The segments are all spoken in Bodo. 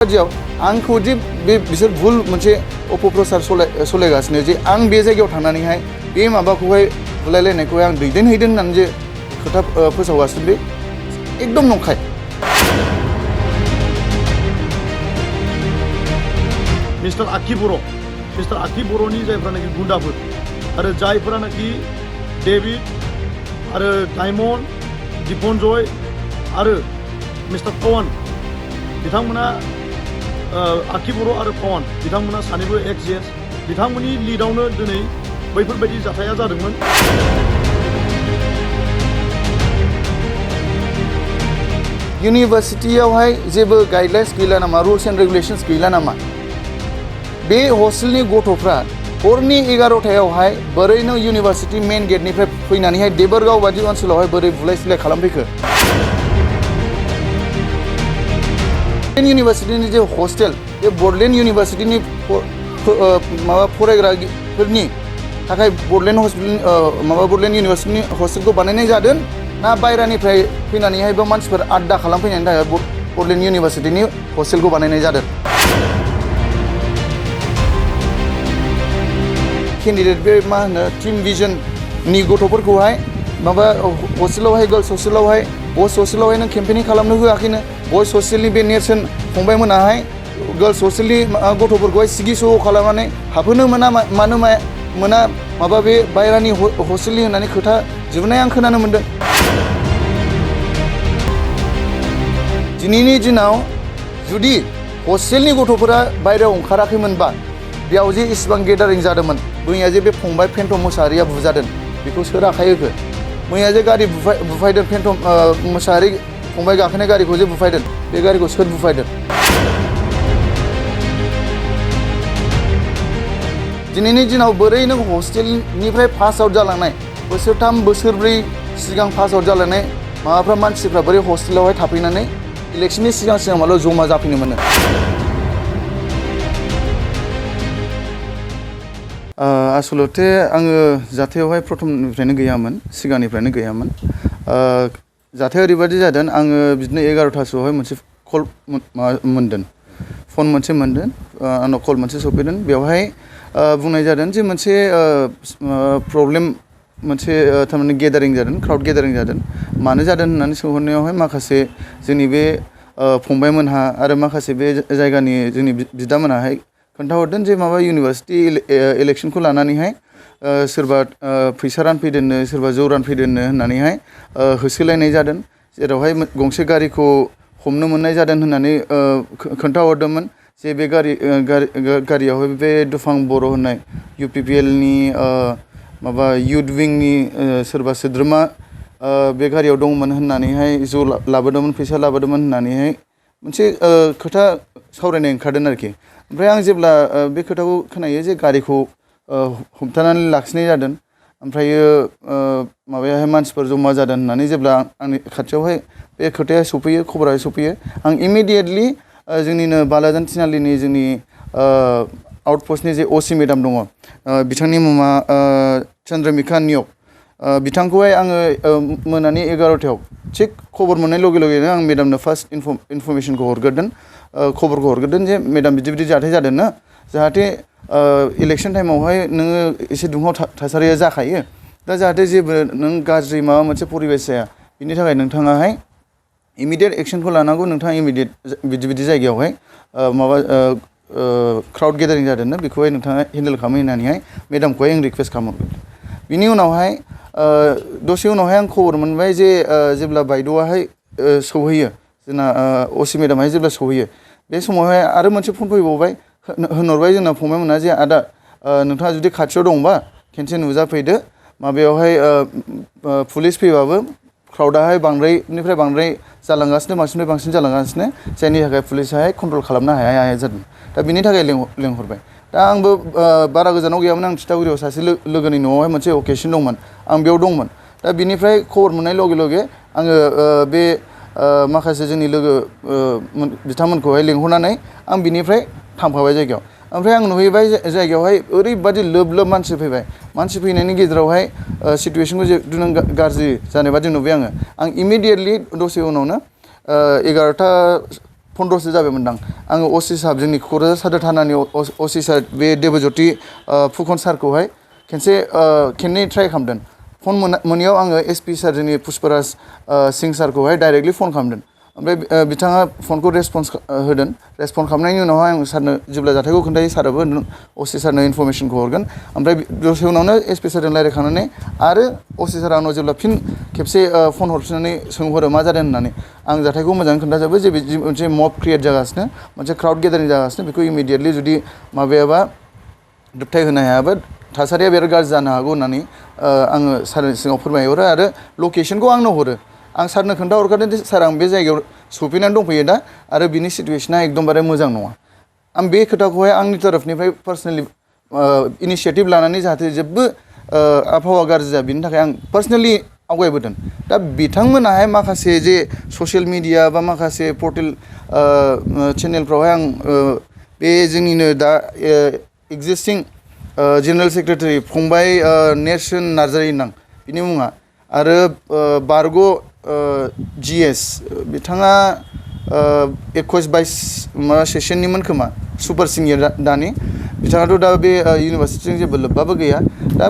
बादियाव आंखौ जे बिसोर भुल मोनसे अपप्रचार सलायगासिनो जे आं बे जायगायाव थांनानैहाय बे माबाखौहाय बुलायलायनायखौहाय आं दैदेनहैदों होननानै जे खोथा फोसावगासिनो बे एकदम नंखाय। मिस्टार आखि बर'नि जायफ्रानाखि गुन्दाफोर आरो जायफोरानाखि डेभिड आरो डायमन्ड दिपनजय आरो मिस्टार पवन बिथांमोना आखि बर' आरो पवन बिथांमोना सानैबो एक्स बिथांमोननि लिडावनो दिनै बैफोरबायदि जाथाया जादोंमोन। इउनिभार्सिटियावहाय जेबो गाइडलाइन्स गैला नामा, रुल्स एन्ड रेगुलेशन्स गैला नामा? बे हस्टेलनि गथ'फ्रा हरनि 11टायावहाय बोरैनो इउनिभार्सिटि मेन गेटनिफ्राय फैनानैहाय देबोरगाव बादि ओनसोलावहाय बोरै बुलाय सुलाय खालामफैखो? इउनिभार्सिटिनि जे हस्टेल बे बड'लेण्ड इउनिभार्सिटिनि माबा फरायग्राफोरनि थाखाय बड'लेण्ड इउनिभार्सिटिनि हस्टेलखौ बानायनाय जादों ना बायरानिफ्राय फैनानैहाय बेयाव मानसिफोर आड्डा खालामफैनायनि थाखाय बड'लेण्ड इउनिभार्सिटिनि हस्टेलखौ बानायनाय जादों? केन्डिडेट बे मा होनो टिम भिजननि गथ'फोरखौहाय माबा हस्टेलावहाय गार्लस हस्टेलावहाय बयस हस्टेलावहाय नों केम्पेनिं खालामनो होआखैनो। बयस हस्टेलनि बे नेरसोन फंबायमोनाहाय गार्लस हस्टेलनि गथ'फोरखौहाय सिगि सह खालामनानै हाबहोनो मानो मोना माबा बे बायरानि हस्टेलनि होननानै खोथा जोबनाय आं खोनानो मोन्दों। दिनैनि दिनाव जुदि हस्टेलनि गथ'फोरा बायरायाव ओंखाराखैमोनबा बेयाव जे इसिबां गेदारिं जादोंमोन, मैया जे बे फंबाय फेन्टम मोसाहारिया बुजादों बेखौ सोर आखाइ होखो? मैया जे गारि बुफायदों फेन्टम मोसाहारि फंबाय गाखोनाय गारिखौ जे बुफायदों, बे गारिखौ सोर बुफायदों? दिनैनि दिनाव बोरै नों हस्टेलनिफ्राय पास आउट जालांनाय बोसोरथाम बोसोरब्रै सिगां पास आउट जालांनाय माबाफ्रा मानसिफ्रा बोरै हस्टेलावहाय थाफैनानै इलेक्सननि सिगां माल' जमा जाफैनो मोनो? आसलते आङो जाथायावहाय प्रथमनिफ्रायनो गैयामोन, सिगांनिफ्रायनो गैयामोन। जाथाया ओरैबायदि जादों, आङो बिदिनो 11टासोआवहाय मोनसे कल मोनदों, फन मोनसे मोनदों, आंनाव कल मोनसे सफैदों। बेवहाय बुंनाय जादों जे मोनसे प्रब्लेम मोनसे थारमाने गेदारिं जादों, क्राउड गेदारिं जादों। मानो जादों होननानै सोंहरनायावहाय माखासे जोंनि बे फंबायमोनहा आरो माखासे बे जायगानि जोंनि बिदामोनाहाय खोन्थाहरदों जे माबा इउनिभार्सिटि इलेक्सनखौ लानानैहाय सोरबा फैसा रानफैदोंनो, सोरबा जौ रानफैदोंनो होननानैहाय होसोलायनाय जादों, जेरावहाय गंसे गारिखौ हमनो मोननाय जादों होननानै खोन्थाहरदोंमोन। जे बे गारियावहाय बे दुफां बर' होननाय UPPLनि माबा इयुथ विंनि सोरबा सोद्रोमा बे गारियाव दंमोन होननानैहाय ज' लाबोदोंमोन, फैसा लाबोदोंमोन होननानैहाय मोनसे खोथा सावरायनाय ओंखारदों आरोखि। ओमफ्राय आं जेब्ला बे खोथाखौ खोनायो जे गारिखौ हमथानानै लाखिनाय जादों, ओमफ्रायो माबायाहाय मानसिफोर जमा जादों होननानै जेब्ला आंनि खाथियावहाय बे खोथाया सफैयो, खबरा सफैयो, आं इमिडियेटलि जोंनिनो बालाजान थिनालिनि जोंनि आउटपस्टनि जे OC मेडाम दङ, बिथांनि मुङा चन्द्रमिका नियक, बिथांखौहाय आङो मोनानि 11टायाव थिग खबर मोननाय लगे लगेनो आं मेडामनो फार्स्ट इनफरमेसनखौ हरग्रोदों, खबरखौ हरग्रोदों जे मेडाम बिदि बिदि जाथाय जादों ना, जाहाथे इलेक्सन टाइमावहाय नोङो एसे दुंहाव थासारिया जाखायो, दा जाहाथे जेबो नों गाज्रि माबा मोनसे परिबेस जाया, बिनि थाखाय नोंथाङाहाय इमिडियेट एक्सनखौ लानांगौ। नोंथाङा इमिडियेट बिदि जायगायावहाय माबा क्राउड गेदारिं जादों ना, बेखौहाय नोंथाङा हेन्डेल खालामहैनानैहाय मेडामखौहाय आं रिकुवेस्ट खालामहरगोन। बिनि उनावहाय दसे उनावहाय आं खबर मोनबाय जे जेब्ला बायद'आहाय सौहैयो, जोंना OC मेडामाहाय जेब्ला सौहैयो, बे समावहाय आरो मोनसे फन फैबावबाय, होनहरबाय जोंना फंबायमोना जे आदा नोंथाङा जुदि खाथियाव दंबा खेनसे नुजाफैदो, माबायावहाय पुलिस फैबाबो क्राउडाहाय बांद्रायनिफ्राय बांद्राय जालांगासिनो, बांसिननिफ्राय बांसिन जालांगासिनो, जायनि थाखाय पुलिसाहाय कन्ट्रल खालामनो हाया जादों। दा बिनि थाखाय लेंहरबाय। दा आंबो बारा गोजानाव गैयामोन, आं तितागुरियाव सासे लोगोनि न'आवहाय मोनसे अकेसन दंमोन, आं बेयाव दंमोन। दा बिनिफ्राय खबर मोननाय लगे लगे आङो बे माखासे जोंनि लोगो बिथांमोनखौहाय लिंहरनानै आं बिनिफ्राय थांफाबाय जायगायाव। ओमफ्राय आं नुहैबाय जायगायावहाय ओरैबादि लोब मानसि फैबाय, मानसि फैनायनि गेजेरावहाय सिटुवेसनखौ जिहेतु नों गाज्रि जानाय बादि नुबाय आं इमिडियेटलि दसे उनावनो 11टा 15सो जाबायमोनदां आङो असि साहब जोंनि क'क्राझार सादर थानानि असि सार बे देबज्योति फुकन सारखौहाय खेननै ट्राइ खालामदों फन मोनैयाव आङो एसपि सार जोंनि पुष्पराज सिं सारखौहाय डाइरेक्टलि फन खालामदों ओमफ्राय बिथाङा फनखौ रेसपन्स होदों रेसपन्स खालामनायनि उनावहाय आं सारनो जेब्ला जाथायखौ खोन्थायो साराबो होनदों असि सारनो इनफरमेसनखौ हरगोन ओमफ्राय दसे उनावनो एसपि सारजों रायज्लायखांनानै आरो असि सारा आंनाव जेब्ला फिन खेबसे फन हरफिननानै सोंहरो मा जादों होननानै आं जाथायखौ मोजाङै खोन्थाजोबो जे बे मोनसे मब क्रिएट जागासिनो मोनसे क्राउड गेदारिं जागासिनो बेखौ इमिडियेटलि जुदि माबायाबा दोबथाय होनो हायाबा थासारिया बिराद गाज्रि जानो हागौ होननानै आङो सारनि सिगाङाव फोरमायहरो आरो लकेसनखौ आंनो हरो आं सारनो खोन्थाहरखादों दे सार आं बे जायगायाव सफैनानै दंफैयो दा आरो बिनि सिटुवेसना एकदमबारे मोजां नङा आं बे खोथाखौहाय आंनि तरफनिफ्राय पार्सनेलि इनिसियेटिभ लानानै जाहाथे जेबो आबहावा गाज्रि जाया बिनि थाखाय आं पार्सनेलि आवगायबोदों दा बिथांमोनाहाय माखासे जे ससियेल मिडिया बा माखासे पर्टेल चेनेलफ्रावहाय आं बे जोंनिनो दा एक्जिस्टिं जेनेरेल सेक्रेटारि फंबाय नेरसोन नार्जारि नां बिनि मुङा आरो बारग' GS बिथाङा 21-22 माबा सेसननिमोन खोमा सुपार सिनियर दानि बिथाङाथ' दा बे इउनिभार्सिटिजों जेबो लोब्बाबो गैया दा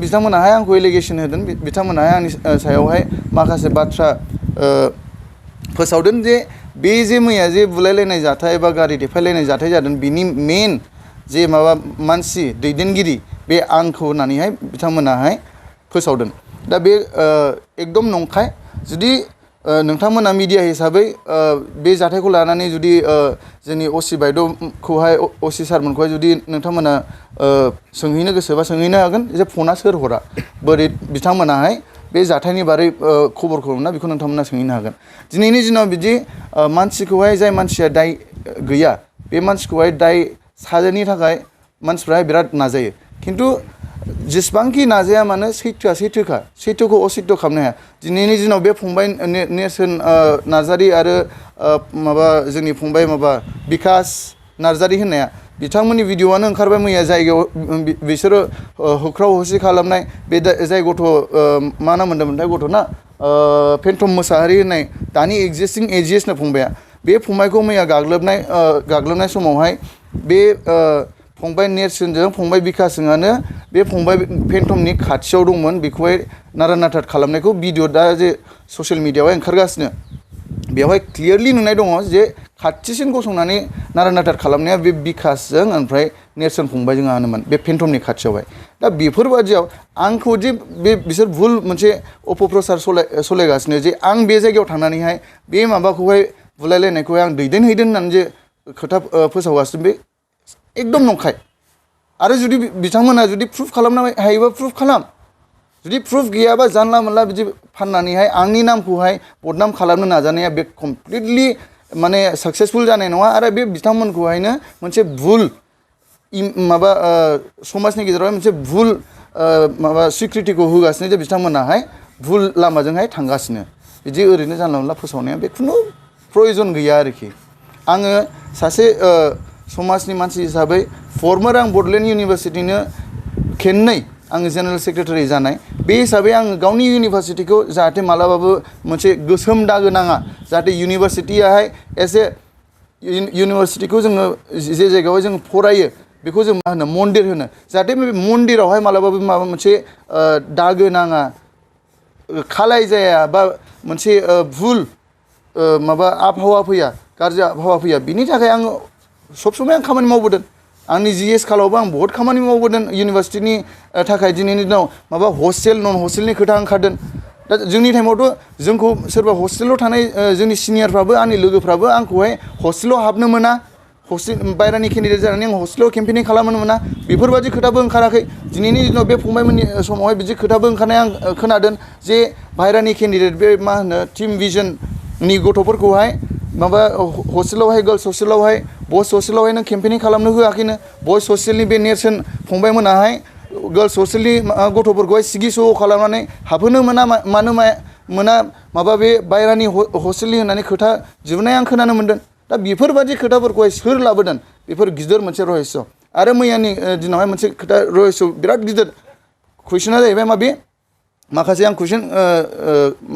बिथांमोनाहाय आंखौ एलिगेसन होदों बिथांमोनाहाय आंनि सायावहाय माखासे बाथ्रा फोसावदों जे बे जे मैया जे बुलायलायनाय जाथाय बा गारि देफायलायनाय जाथाय जादों बिनि मेन जे माबा मानसि दैदेनगिरि बे आंखौ होननानैहाय बिथांमोनाहाय फोसावदों दा बे एकदम नंखाय जुदि नोंथांमोना मिडिया हिसाबै बे जाथायखौ लानानै जुदि जोंनि असि बायद'खौहाय असि सारमोनखौहाय जुदि नोंथांमोना सोंहैनो गोसोबा सोंहैनो हागोन जे फना सोर हरा बोरै बिथांमोनाहाय बे जाथायनि बारै खबरखौ मोना बेखौ नोंथांमोना सोंहैनो हागोन दिनैनि दिनाव बिदि मानसिखौहाय जाय मानसिया दाय गैया बे मानसिखौहाय दाय साजायनि थाखाय मानसिफ्रा बिराद नाजायो खिन्थु जेसेबांखि नाजाया मानो सैथोआ सैथोखा सैथोखौ असैथो खालामनो हाया दिनैनि दिनाव बे फंबाय नेरसोन नार्जारि आरो माबा जोंनि फंबाय माबा बिकास नार्जारि होननाया बिथांमोननि भिडिअ'आनो ओंखारबाय मैया जायगायाव बिसोरो होख्राव होसि खालामनाय बे जाय गथ' मा नाम मोन्दोंमोनथाय गथ'ना फेन्टम मोसाहारि होननाय दानि एक्जिस्टिं एजिएसनो फंबाया बे फंबायखौ मैया गाग्लोबनाय समावहाय बे फंबाय नेरसोनजों फंबाय बिकासजोंआनो बे फंबाय फेन्टमनि खाथियाव दंमोन बेखौहाय नारा नाथा खालामनायखौ भिडिअ दा जे ससियेल मिडियाआवहाय ओंखारगासिनो बेवहाय क्लियारलि नुनाय दङ जे खाथिसिन गसंनानै नारा नाथा खालामनाया बे बिकासजों ओमफ्राय नेरसोन फंबायजों आनोमोन बे फेन्टमनि खाथियावहाय दा बेफोरबादियाव आंखौ जे बिसोर भुल मोनसे अपप्रचार सलायगासिनो जे आं बे जायगायाव थांनानैहाय बे माबाखौहाय बुलायलायनायखौहाय आं दैदेनहैदों होननानै जे खोथा फोसावगासिनो बे एकदम नंखाय आरो जुदि बिथांमोना जुदि प्रुफ खालामनो हायोबा प्रुफ खालाम जुदि प्रुफ गैयाबा जानला मोनला बिदि फाननानैहाय आंनि नामखौहाय बदनाम खालामनो नाजानाया बे कमप्लिटलि माने साक्सेसफुल जानाय नङा आरो बे बिथांमोनखौहायनो मोनसे भुल माबा समाजनि गेजेरावहाय मोनसे भुल माबा स्वीकृतिखौ होगासिनो जे बिथांमोनाहाय भुल लामाजोंहाय थांगासिनो बिदि ओरैनो जानला मोनला फोसावनाया बे खुनु प्रयजन गैया आरोखि आङो सासे समाजनि मानसि हिसाबै फर्मार आं बड'लेण्ड इउनिभार्सिटिनो खेननै आङो जेनेरेल सेक्रेटारि जानाय बे हिसाबै आङो गावनि इउनिभार्सिटिखौ जाहाथे मालाबाबो मोनसे गोसोम दागो नाङा जाहाथे इउनिभार्सिटियाहाय एसे इउनिभार्सिटिखौ जोङो जे जायगायावहाय जों फरायो बेखौ जों मा होनो मन्दिर होनो जाहाथे बे मन्दिरावहाय मालाबाबो माबा मोनसे दागो नाङा खालाय जाया बा मोनसे भुल माबा आबहावा फैया गाज्रि आबहावा फैया बिनि थाखाय आङो सब समय आं खामानि मावबोदों आंनि GS खालावबो आं बहुद खामानि मावबोदों इउनिभार्सिटिनि थाखाय दिनैनि दिनाव माबा हस्टेल नन हस्टेलनि खोथा ओंखारदों दा जोंनि टाइमावथ' जोंखौ सोरबा हस्टेलाव थानाय जोंनि सिनियरफ्राबो आंनि लोगोफ्राबो आंखौहाय हस्टेलाव हाबनो मोना हस्टेल बायरानि केन्डिडेट जानानै आं हस्टेलाव केम्पेनिं खालामनो मोना बेफोरबायदि खोथाबो ओंखाराखै दिनैनि दिनाव बे फंबायमोननि समावहाय बिदि खोथाबो ओंखारनाय आं खोनादों जे बायरानि केन्डिडेट बे मा होनो टिम भिजननि गथ'फोरखौहाय माबा हस्टेलावहाय गार्लस हस्टेलावहाय बयस हस्टेलावहाय नों केम्पेनिं खालामनो होआखैनो बयस हस्टेलनि बे नेरसोन फंबायमोनाहाय गार्लस हस्टेलनि गथ'फोरखौहाय सिगि सग' खालामनानै हाबहोनो मोना मानो मोना माबा बे बायरानि हस्टेलनि होननानै खोथा दिहुननाय आं खोनानो मोन्दों दा बेफोरबादि खोथाफोरखौहाय सोर लाबोदों बेफोर गिदिर मोनसे रहस्य आरो मैयानि दिनावहाय मोनसे खोथा रहस्य बिराद गिदिर कुइसना जाहैबाय माबे माखासे आं कुइसन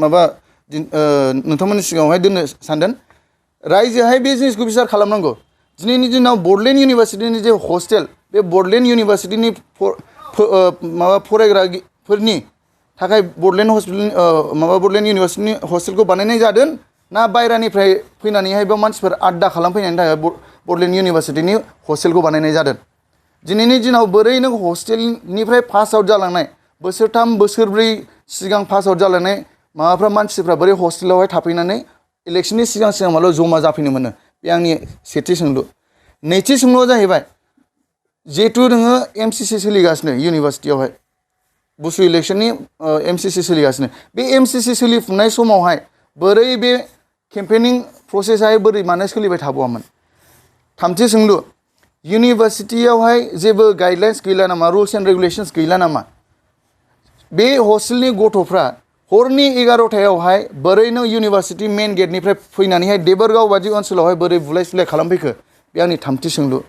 माबा नोंथांमोननि सिगाङावहाय दोननो सानदों रायजोहाय बे जिनिसखौ बिसार खालामनांगौ दिनैनि दिनाव बड'लेण्ड इउनिभारसिटिनि जे हस्टेल बे बड'लेण्ड इउनिभारसिटिनि माबा फरायग्राफोरनि थाखाय बड'लेण्ड इउनिभारसिटिनि हस्टेलखौ बानायनाय जादों ना बायरानिफ्राय फैनानैहाय बेयाव मानसिफोर आड्डा खालामफैनायनि थाखाय बड'लेण्ड इउनिभारसिटिनि हस्टेलखौ बानायनाय जादों दिनैनि दिनाव बोरै नों हस्टेलनिफ्राय पास आउट जालांनाय बोसोरथाम बोसोरब्रै सिगां पास आउट जालांनाय माबाफ्रा मानसिफ्रा बोरै हस्टेलावहाय थाफैनानै इलेक्शननि सिगां सिगां माल' जमा जाफैनो मोनो बे आंनि सेथि सोंलु नैथि सोंलुआ जाहैबाय जिहेथु नोङो एमसिसि सोलिगासिनो इउनिभारसिटियावहाय बुसु इलेक्शननि एमसिसि सोलिगासिनो बे एमसिसि सोलिफुनाय समावहाय बोरै बे केम्पेनिं प्रसेसआहाय बोरै मानो सोलिबाय थाबावामोन थामथि सोंलु इउनिभारसिटियावहाय जेबो गाइडलाइन्स गैला नामा रुल्स एन्ड रेगुलेशन्स गैला नामा बे हस्टेलनि गथ'फ्रा हरनि 11टायावहाय बोरै नों इउनिभारसिटि मेन गेटनिफ्राय फैनानैहाय देबोरगाव बादि ओनसोलावहाय बोरै बुलाय सुलाय खालामफैखो बे आंनि थामथि सोंलु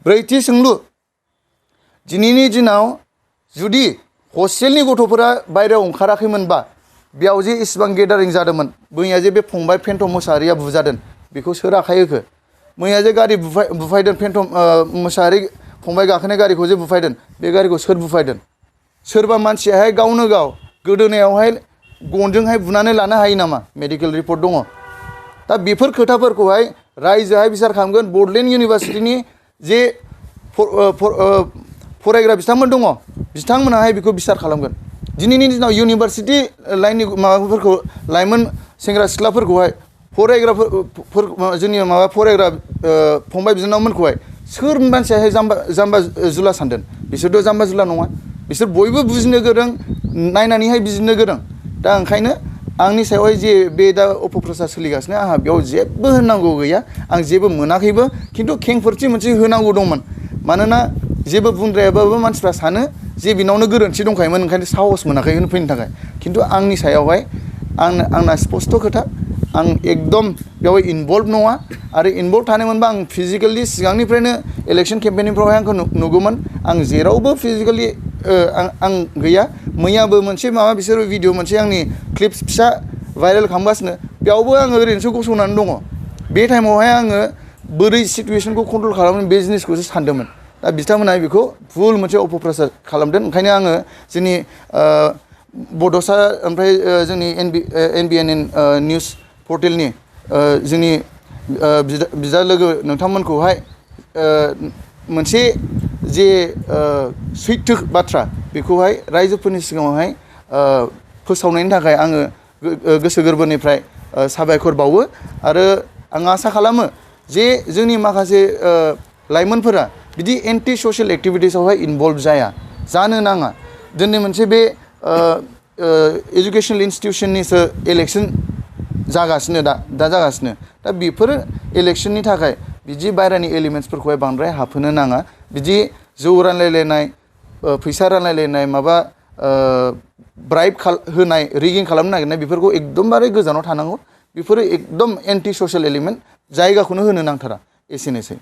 ब्रैथि सोंलु दिनैनि दिनाव जुदि हस्टेलनि गथ'फोरा बायरायाव ओंखाराखैमोनबा बेयाव जे इसिबां गेदारिं जादोंमोन मैया जे बे फंबाय फेन्टम मोसाहारिया बुजादों बेखौ सोर आखाइ होखो मैया जे गारि बुफायदों फेन्टम मोसाहारि फंबाय गाखोनाय गारिखौ जे बुफायदों बे गारिखौ सोर बुफायदों सोरबा मानसियाहाय गावनो गाव गोदोनायावहाय गनजोंहाय बुनानै लानो हायो नामा मेडिकेल रिपर्ट दङ दा बेफोर खोथाफोरखौहाय रायजोआहाय बिसार खालामगोन बड'लेण्ड इउनिभारसिटिनि जे फरायग्रा बिथांमोन दङ बिथांमोनाहाय बेखौ बिसार खालामगोन दिनैनि दिनाव इउनिभारसिटि लाइननि माबाफोरखौ लाइमोन सेंग्रा सिख्लाफोरखौहाय फरायग्राफोर जोंनि माबा फरायग्रा फंबाय बिनानावमोनखौहाय सोर मानसियाहाय जाम्बा जुला सानदों बिसोरथ' जाम्बा जुला नङा बिसोर बयबो बुजिनो गोरों नायनानैहाय बिजिरनो गोरों दा ओंखायनो आंनि सायावहाय जे बे दा अपप्रचार सोलिगासिनो आंहा बेयाव जेबो होनांगौ गैया आं जेबो मोनाखैबो खिन्थु खेंफोरथि मोनसे होनांगौ दंमोन मानोना जेबो बुंद्रायाबाबो मानसिफ्रा सानो जे बिनावनो गोरोन्थि दंखायोमोन ओंखायनो साहस मोनाखै होनफैनो थाखाय खिन्थु आंनि सायावहाय आंना स्पस्ट' खोथा आं एकदम बेवहाय इनभल्भ नङा आरो इनभल्भ थानो मोनबा आं फिजिकेलि सिगांनिफ्रायनो इलेक्शन केम्पेनिंफ्रावहाय आंखौ नुगौमोन आं जेरावबो फिजिकेलि आं गैया मैयाबो मोनसे माबा बिसोर भिडिअ मोनसे आंनि क्लिप्स फिसा भाइरेल खालामगासिनो बेयावबो आङो ओरैनोसो गसंनानै दङ बे टाइमावहाय आङो बोरै सिटुवेसनखौ कन्ट्रल खालामनो बे जिनिसखौसो सानदोंमोन दा बिथांमोना बेखौ भुल मोनसे अपप्रचार खालामदों ओंखायनो आङो जोंनि बड'सा ओमफ्राय जोंनि NBN निउस पर्टेलनि जोंनि बिदा लोगो नोंथांमोनखौहाय मोनसे जे सैथो बाथ्रा बेखौहाय रायजोफोरनि सिगाङावहाय फोसावनायनि थाखाय आङो गोसो गोरबोनिफ्राय साबायखर बावो आरो आं आसा खालामो जे जोंनि माखासे लाइमोनफोरा बिदि एन्टि ससियेल एक्टिभिटिसावहाय इनभल्भ जानो नाङा दिनै मोनसे बे एजुकेसनेल इन्सटिटिउसननिसो इलेक्सन जागासिनो दा जागासिनो दा बेफोर इलेक्शननि थाखाय बिदि बायरानि एलिमेन्ट्सफोरखौहाय बांद्राय हाबहोनो नाङा बिदि जौ रानलायलायनाय फैसा रानलायलायनाय माबा ब्राइब होनाय रिगिं खालामनो नागिरनाय बेफोरखौ एकदमबारे गोजानाव थानांगौ बेफोरो एकदम एन्टि ससियेल एलिमेन्ट जायगाखौनो होनो नांथारा एसेनोसै